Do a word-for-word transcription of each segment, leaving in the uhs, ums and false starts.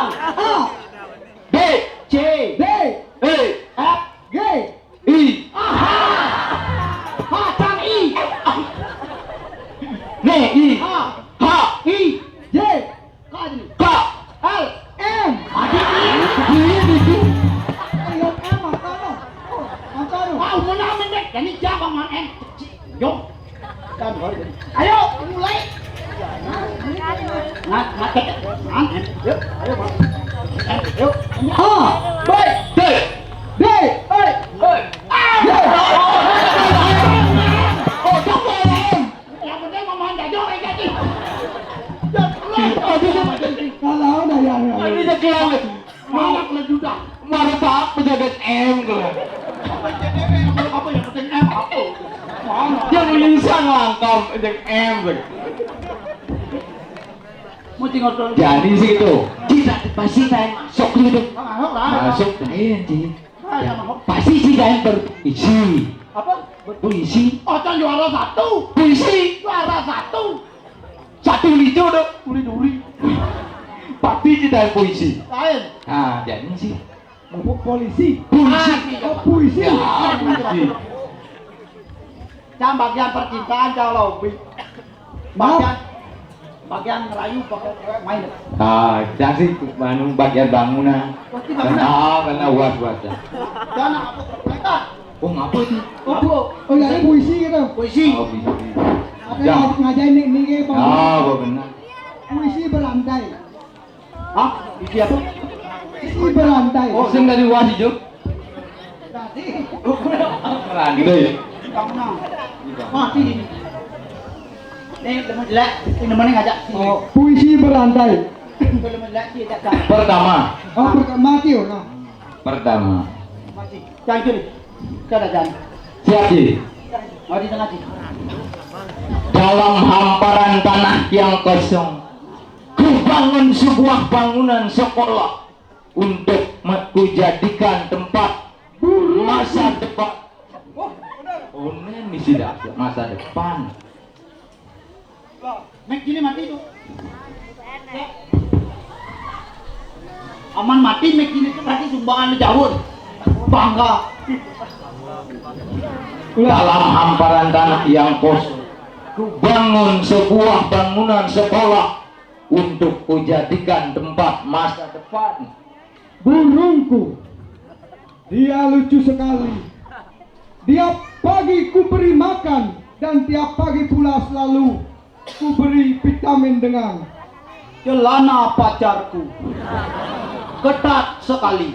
A. D. C. D. E. F. G. I. Aha. H, can I. Nih, I. H. H. I. J. K. K. L. M. Adik I. Ayo, M, mangkono. Oh, mangkono. Ah, umurna mendek. Jadi siapa, Mang M? Yo. Ayo, mulai. Ngat, ngat, ngat. Yuk, ayo, Bang. Yuk. A. B. D. D. E. E. A. D. Oh, jangan. Yang penting mau Cek M tuh. Apa yang penting M apa? Mana? Yang lisan langkam, cek M tuh. Mau tinggal tuh. Jadi sih itu, kita pasti saya masuk gitu. Masuk lah. Masuk, lain sih. Pasti sih saya berisi. Apa? Puisi. Oh, kan juara satu. Puisi. Juara satu. Satu lijo dong. Duri-duri. Tapi tidak puisi. Lain. Nah, jadi sih. Mabuk polisi. Puisi. Ah, iya. Oh, puisi. Ya, puisi. Cang bagian percintaan, cang lobby. Bagian, bagian ngerayu, bagian cewek main. Ah, cang sih, anu, bagian bangunan. Oh, itu bangunan. Karena, ah, karena uas-uas ya. Cang apa? Mereka. Oh, ngapa itu? Oh, oh, oh, ya, puisi gitu. Puisi. Oh, puisi. Ada yang ngajain nih, nih, kayak. Ah, benar. Puisi berantai. Hah? Puisi apa? Puisi berantai. Oh, sing dari uas itu. Tadi. Berantai. Kamu nang. Mati ini. Nih, teman jelek, ini mana ngajak sih? Oh, puisi berantai. Belum jelek sih, tak. Pertama. Oh, pertama, Tio, nah. Pertama. Masih. Jangan gini. Sudah, jangan. Siap, Ji. Mau di tengah, Ji. Dalam hamparan tanah yang kosong, kubangun sebuah bangunan sekolah untuk me-, kujadikan tempat masa depan. Oh, ini sih dah, masa depan. Mic gini mati tuh. Aman mati mic gini tuh berarti sumbangan jauh. Bangga. Dalam hamparan tanah yang kosong, kubangun sebuah bangunan sekolah untuk kujadikan tempat masa depan. Burungku, dia lucu sekali. Tiap pagi kuberi makan dan tiap pagi pula selalu kuberi vitamin dengan celana pacarku. Ketat sekali.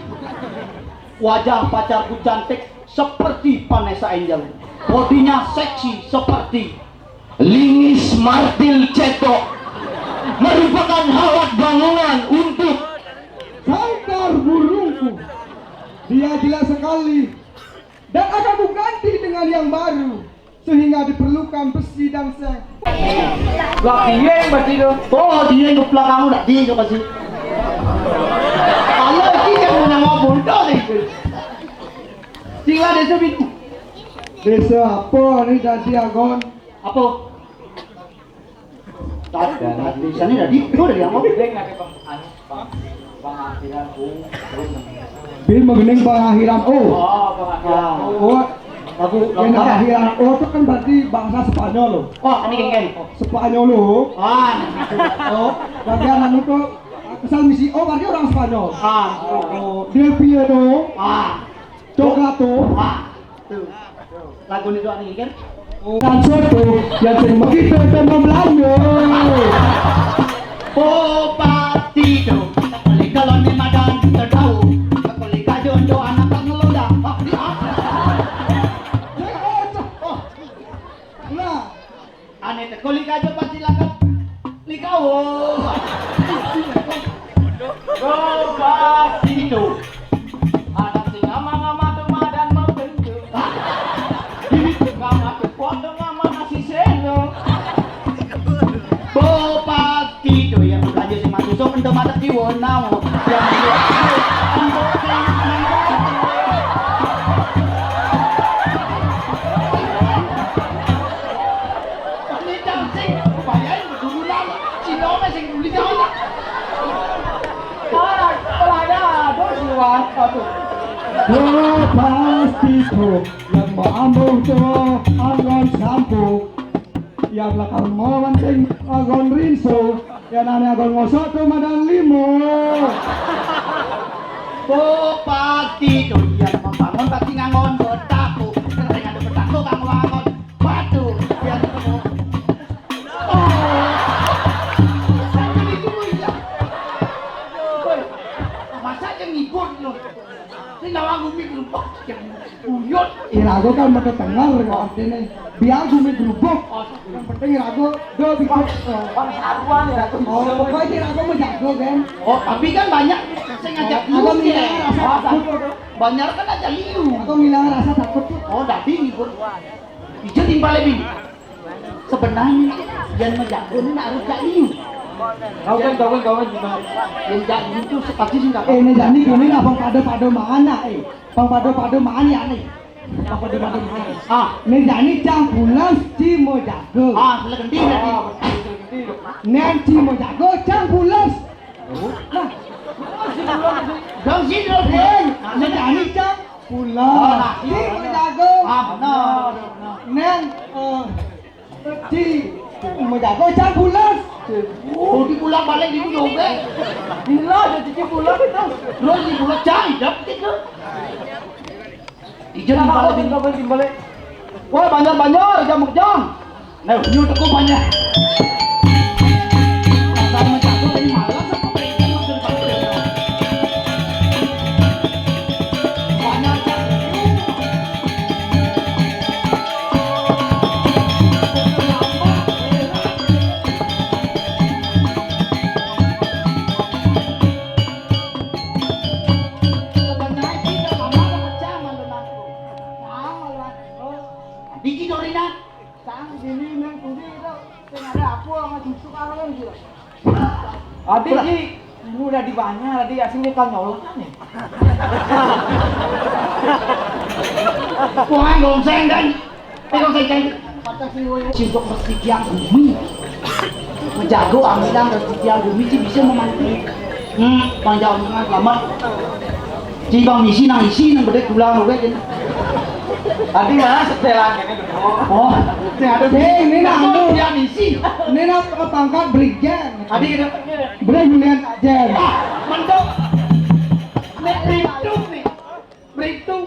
Wajah pacarku cantik seperti Vanessa Angel. Bodinya seksi seperti Linis Martil Cetok. Merupakan alat bangunan untuk sangkar burungku. Dia jelas sekali. Dan akan kuganti dengan yang baru. Sehingga diperlukan besi dan seng. Lah, dia yang berarti itu. Oh, dia yang geplak kamu, dah dia yang kasih. Kalau dia yang mau nama bodoh itu. Sila desa itu. Desa apa ni tadi, Agon? Apa? Tadi, tadi, sana tadi, itu dari yang apa? Dia nggak ada peng-, anu, peng-, pengakhiran, oh, oh. Dia mengening pengakhiran, oh. Oh, pengakhiran, ah, oh. Oh. Lagu, lagu yang apa? Pengakhiran, oh, itu kan berarti bahasa Spanyol, loh. Oh, ini geng-geng. Spanyol, loh. Ah. Oh, bagian anu tuh, kesal misi, oh, berarti orang Spanyol. Ah. Oh, oh. Del Piero. Ah. Coklat, tuh. Ah. Tuh. Lagu ini doang nih, kan? Dan soto yang sering begitu itu mau belanja. Bupati tuh, kali kalau ni madan tertahu, kali kajo do anak tak ngeloda, Pak, di apa? Oh. Nah. Ane teko likajo pasti lakat likawo. Bupati itu. Anak sing ngama-ngama tuh madan mau bentuk. Ini tuh ngama tuh foto ngama nasi selo. Bupati itu yang belanja si Mas Yusuf untuk masak di Wonau. Yang Ini dancing, bayangin keturunan Cina mah sing dulu jauh lah. Sekolah, sekolah ada, aduh, siwan, aduh. Bupati itu yang mau ambil tuh anggon sampo, yang lakar mau mancing anggon rinso, yang nane anggon ngosok tuh madan limo. Bupati itu yang membangun pasti nganggon betaku, sering ada betaku kang wangon. Waduh, dia ketemu. Oh. Sampai di sini ya. Woi, masa yang ngikut lu? Ini lawan gumi gerubuk yang buyut. Irago kan mata tengar artinya. Biar gumi gerubuk. Oh, yang penting irago do bikin. Pakai aruan ya, tuh. Oh, pokoknya irago mau jago kan. Oh, tapi kan banyak saya ngajak lu ya. Rasa takut. Banjar kan aja liu. Aku ngilang rasa takut tuh. Oh, dadi ngibur. Ijo timpale, Bin. Sebenarnya yang menjago ini harus jak liu. Kau kan, kau kan, kau kan juga. Yang jak liu tuh sepasti sih nggak. Eh, ini jani gini lah, bang pada-pada mana, eh? Bang pada-pada mana ya, nih? Bang pada-pada mana? Ah, ini jani cang pulas ci mau jago. Ah, selekendi berarti. Nen ci mau jago cang pulas. Nah, dong sini dong. Eh, ini jani cang pulas. Oh, nah, ci mau jago. Ah, benar. Nen, eh, ci mau jago cang pulas. Oh, dipulang balik di dompet. Gila, jadi ci pulang itu. Terus dipulang cang, dapet itu. Ijo timpale, Bin. Wah, banjar-banjar, jam jam. Nah, nyu teko banjar. Sama jago ini malas apa perintah maksud kamu ya? Banjar jago. Sebenarnya kita sama pecah malu aku. Nah, malu aku. Diki Dorina. Sang dili nang kundi itu. Sing ada apa sama susuk apa gitu. Adi ki, ini udah dibanyak, tadi asing dia kan nyolot kan nih. Wah, gongseng kan. Eh, gongseng kan. Cintuk Resi Tiang Gumi. Menjago ambilan Resi Tiang Gumi sih bisa memanti. Hmm, panjang dengan selamat. Ci bang misi nang isi nang bedek tulang oke, Cin. Tadi mana setelan ini dulu. Oh, ini ada. Hei, ini nang anu. Dia misi. Ini nang pangkat brigjen. Tadi kita Bre Julian Jen. Ah, mantap. Nek Briptu nih. Briptu.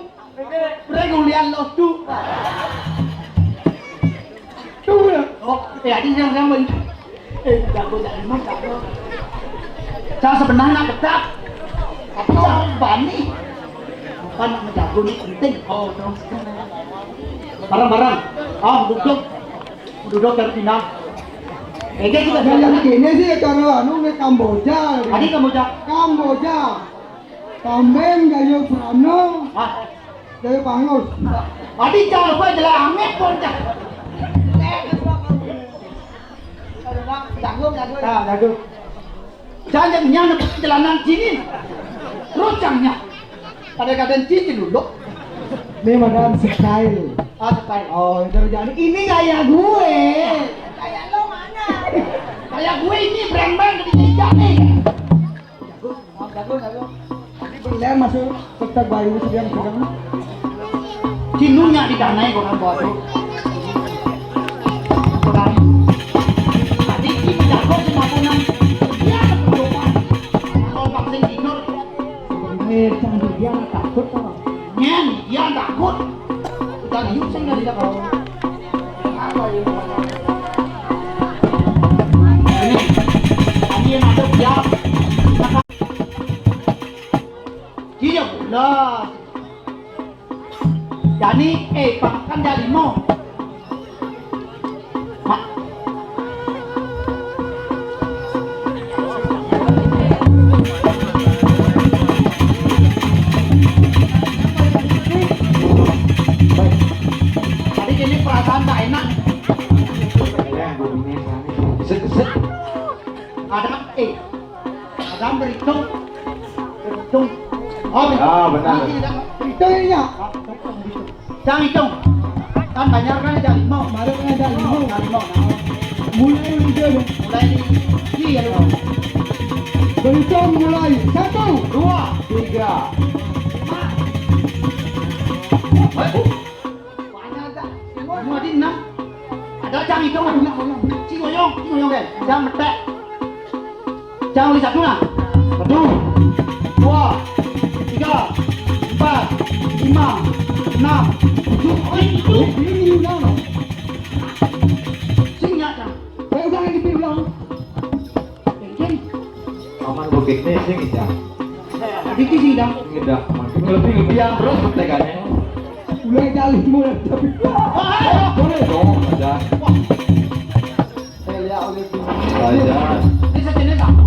Bre Julian Lostu. Tuh ya. Oh, eh, adi yang sama. Eh, jago, jago, jago. Cang sebenarnya nak betah. Tapi cang bani. Apa nak menjago ini penting. Oh, no. Bareng-bareng. Oh, duduk. Duduk dari pindah. Ege juga. Nah, yang kene sih cara anu nih Kamboja. Adi Kamboja. Kamboja. Tambeng Gayo Prano. Ah. Gayo Pangus. Adi cara gua jelas amet pun dah. Jago, jago. Ah, jago. Jangan nyana jalanan sini. Terus cangnya. Kadang-kadang cici dulu. Ini madam style. Ah, style. Oh, itu jadi ini gaya gue. Gaya lo mana? Gaya gue ini brand-brand di meja nih. Jago, jago, jago. Tadi berlian masuk kota Bayu sedang pegang. Cinunya di tanah ya, orang tua tuh. Tadi kita jago cuma punang. Dia ada pedoman. Kalau bangsa tidur. Ini canggih dia nggak takut apa? Nyen, dia takut. Udah liuk saya nggak bisa kalau. Apa ya? Ini, ini yang ada dia. Iya, benar. Jani, eh, pang kan jadi mo. Ma-, tadi ini perasaan tak enak. Set, set. Ada, eh, Adam berhitung. Berhitung. Oh, berhitung. Ah, benar. Nanti kita berhitung ya. Ah, berhitung, berhitung. Cang hitung. Kan banyak kan ada lima. Baru kan ada lima. Ada lima. Mulai dari dia dong. Mulai di, iya, lu. Berhitung mulai. Satu. Dua. Tiga. Lima. Hei. Semua di enam. Ada cang itu, ulang, ulang. Ci ngoyong, ci ngoyong, kan. Cang metek. Cang uli satu nah. Satu. Dua. Tiga. Empat. Lima. Enam. Tujuh. Oh, itu. Ini ulang. Sing ya, cang. Saya ulang lagi, ulang. Aman bukit nih sih kita. Dikit sih dah. Ini dah aman. Lebih lebih yang terus pentekannya. Mulai dari mulai tapi. Boleh dong aja. Saya lihat oleh. Aja. Ini sejenis apa?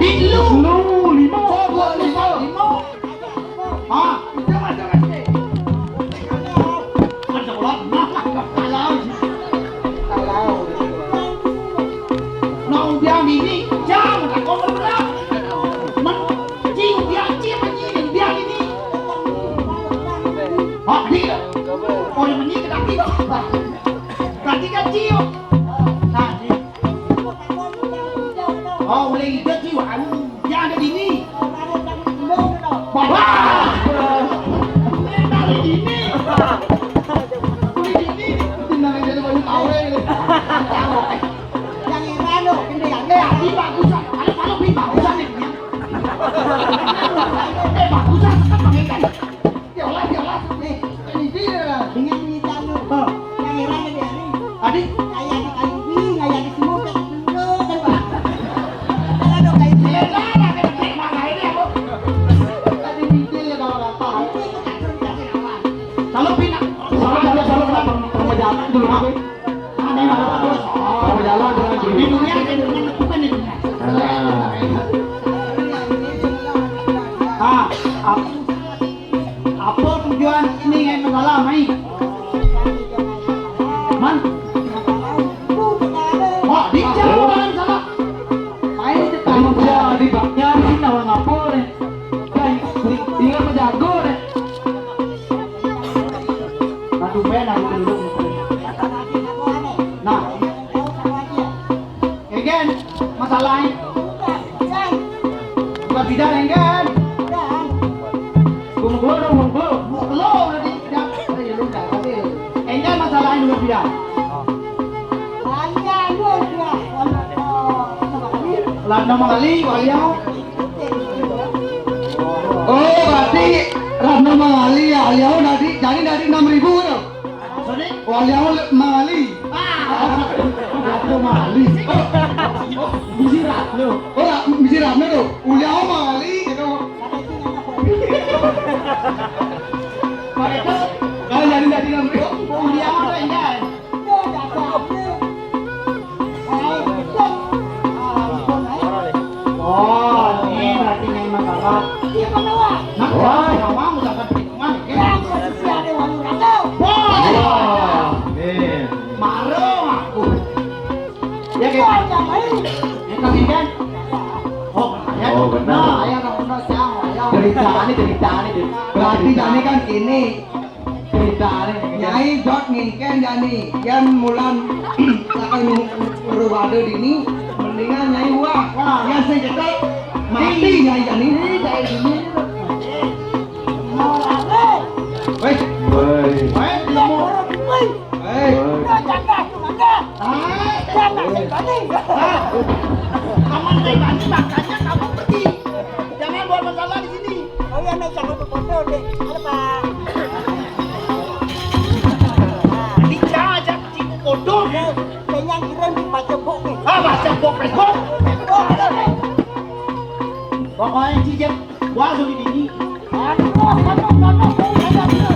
Di lu. Lu, lima. Coba lima. Lima. Hah? Jangan, jangan, sih. Ada bola, nah, lah, kalah. Kalah. Nah, udah ini, jangan, tak kau pernah. Men, cium dia, cium, cium dia ini. Hah, dia? Oh, yang ini kedaki, Bang. Berarti kan cium. Nah, cium. Oh, boleh ikut sih, Wan. Dia ada di ini. Wah! Dari ini. Dari ini. Tenang aja, lu banyak tawe. Yang mana, lo? Ini yang, eh, ini bagusan. Kalau, kalau ini bagusan nih. Eh, bagusan, tetap pakai kan. Yolah, yolah. Nih, ini dia. Dengan ini tamu. Oh. Yang heran dia nih. Tadi? Kayak di kayu ini, kayak di semua, kayak dulu, kan, Pak? Kalau ada kayak ini. Iya, lah, lah, kayak gede, mana ini, aku? Tadi mikir ya, kalau nggak tahu. Itu kan, itu kan, itu kan. Kalau pindah, kalau, kalau, kalau, kalau, kalau mau jalan dulu, apa? Ada yang ada terus. Kalau jalan, jalan dulu. Di dunia, di dunia, bukan di dunia. Ah. Ah, ap-, apa tujuan ini yang masalah, Mai? Man? Wah, di jalan salah. Mai di jalan. Di baknya ini nawang apa nih? Kan, ingat menjago nih. Aduh, men, aku dulu. Nah. Engken, masalahnya. Bukan bidang, engken. Bungkul dong, bungkul. Bungkul, udah di bidang. Eh, ya, lu nggak, tapi engken masalahnya bukan bidang. Latno Mangali, Waliau. Oh, berarti Ratno Mangali ya, Waliau tadi, jadi dari enam ribu tuh. Sorry? Waliau le-, Mangali. Ah, Ratno Mangali. Oh, bisi Ratno. Oh, Ra-, bisi Ratno tuh. Waliau Mangali gitu. Kalau jadi dari enam ribu. Waliau apa enggak? Oh, ini berarti yang masalah. Iya, Pak Noah. Nah, wah, sama udah kan perhitungan, ya. Yang posisi ada warung rata. Wah. Wah. Iya. Marah aku. Ya, kayak wah, yang lain. Yang kami kan? Oh, ya. Oh, benar. Nah, ya, kamu benar, Cang. Ya. Cerita ini, cerita ini, cerita. Berarti ini kan gini. Nyai jot ngingken jani, yan mulan akan ngerubada dini, mendingan nyai wah. Wah. Yan sing kita mati nyai jani. Ini nyai dini. Weh. Weh. Weh, nemu. Weh. Weh. Ah, jangan saya bani. Ah. Aman saya bani, makanya kamu pergi. Jangan buat masalah di sini. Oh iya, naik sama foto deh. Halo, Pak. Dicajak ciku bodoh. Kayaknya kira di baca buku. Ah, baca buku Facebook. Pokoknya cicip, gua suruh di sini. Aduh, aduh, aduh, aduh, aduh, aduh.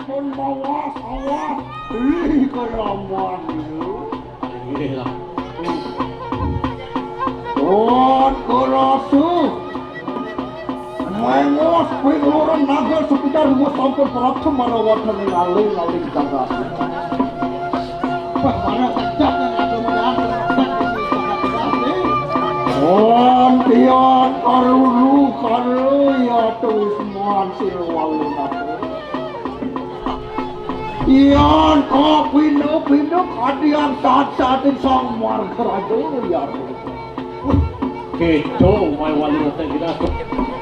Pun mawas, awas. Ih, keramuan gitu. Iya. Pun kerasa. Mengos ping loro naga sekitar dua sampun prapta marawatan ing aling-aling jagat. Wah, mana kejap yang aku bilang, terlepas di sini, sangat keras, nih. Om tiang karulu karu ya tuh Wisman Sirwalu naga. Yan kapinda-pinda kadian saat-saat ing Sang Margaraja ya. Kéto umay Walu Nadén Ginatuk.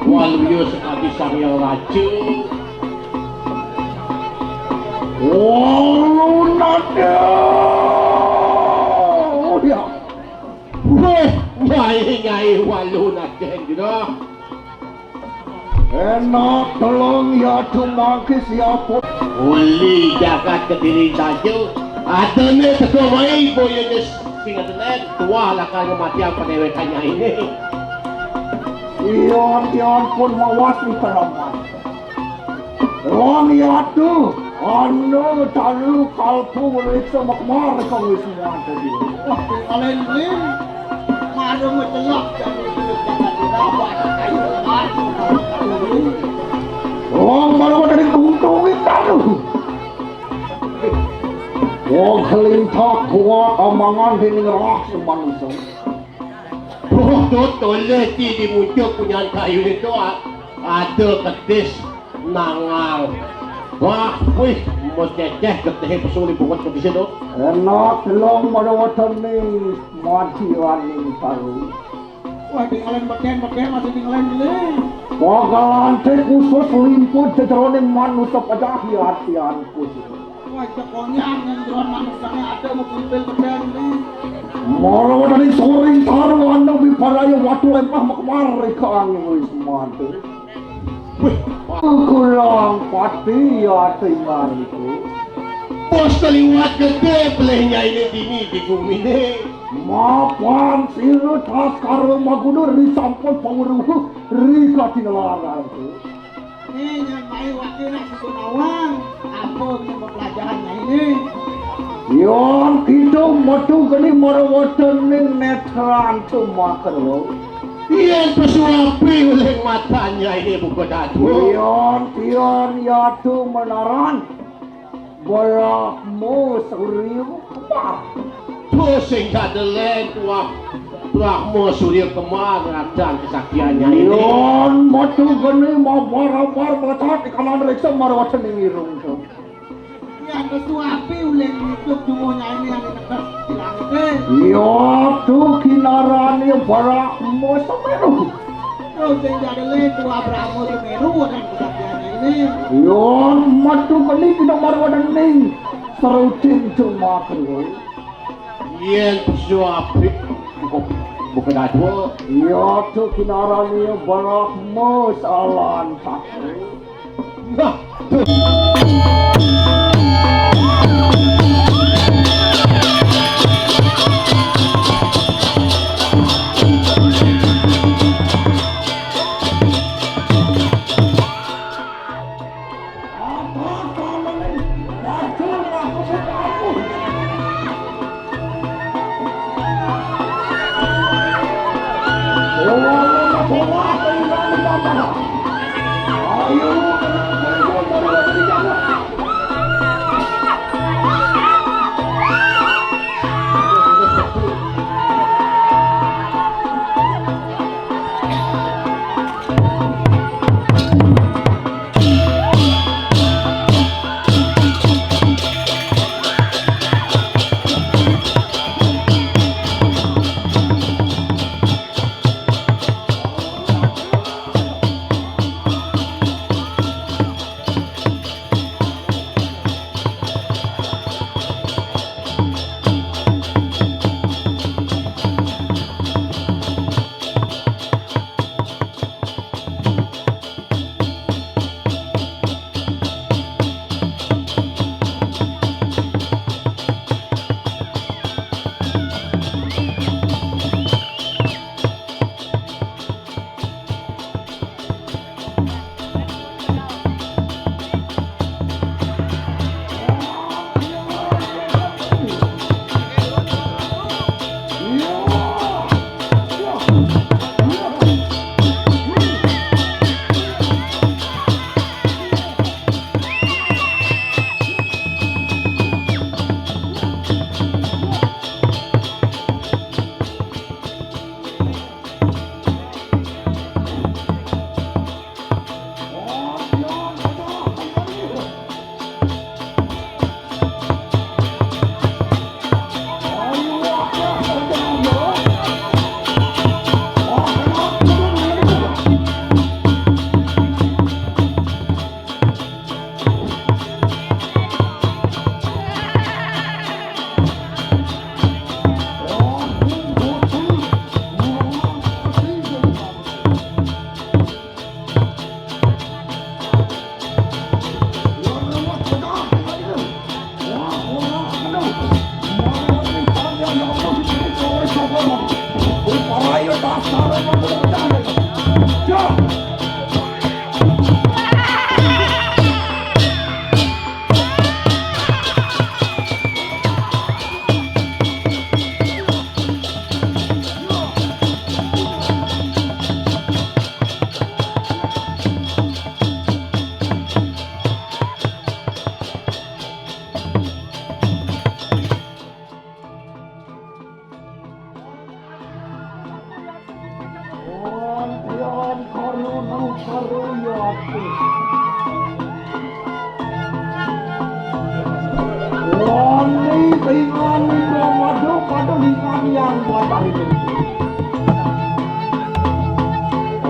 Waluya sakadi Sang Hyang Raja. Walu Nadén. Oh, ya. Wéh, Nyai, Nyai Walu Nadén Ginatuk. Enak telung ya dumangkis ya pun. Uli jagat Kediri saja. Adané teka waé boya sing ngedenek tuah lakar ngematiang padéwékan nyainé. Iya, tiang pun mawas ing keramat. Wong yatu, anu talu kalpu wis makmar kang wis muat tadi. Wah, tinggalin ling. Marung ngecelok dan ngecelok jangan dirawat. Ayo, ayo, ayo. Wong baru dari untung talu. Wong kelintak gua amangan dening roh semanusa. Botol toleh ti di muncuk punyan kayu itu, a-, ada kedis nangal. Wah, wih, mos ceceh getihé pesu libunget kedisé to. Enak delong madawatening madiwaning talu. Wah, tinggalin bedén, bedén masih tinggalin beli. Wah, galante khusus limput jejeroning manusa pajah ati-atian khusus. Wah, cekonyang yang jeroan manusané ada mau kumpil bedén nih. Mara wadaning soring taruh anu biparaya watu lempah makmar kang wis mati. Wih, kulang pati ya tingan itu. Bos kaliwat gedé pelihnya ini dini di gumine. Mapan sira tas karo magudur ri sampun pawruh ri katinelarang itu. Nih, nyamai wakil nang suku nawang. Apa kita pelajarannya ini? Yon kita metu geni marawatening netran tumakerlo. Yen pesuapi uling matanya ini buka datu. Yon, yon, yatu menaran. Brahma Surya Kembar. Tuh sing kadeleng tuah Brahma Surya Kembar ngadan kesaktiannya ini. Yon metu geni mabar-abar melekat di kanan reksa marwatan irung tuh. Yang kesuapi uling hidup dungonya ini yang ditekan di langit. Yatu kinarane Brahma Semeru. Terus sing jadele tua Brahma Semeru dan kesaktiannya ini. Yon metu keni kita marwadening serutin cuma kedua. Yen suapi buka, buka datu. Yatu kinarane Brahma salan satu.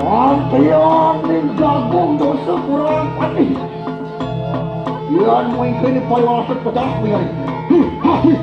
Antian ning jagung dosa kurang patih. Yan mengkini payah pedas mengari. Hi, ha, hi.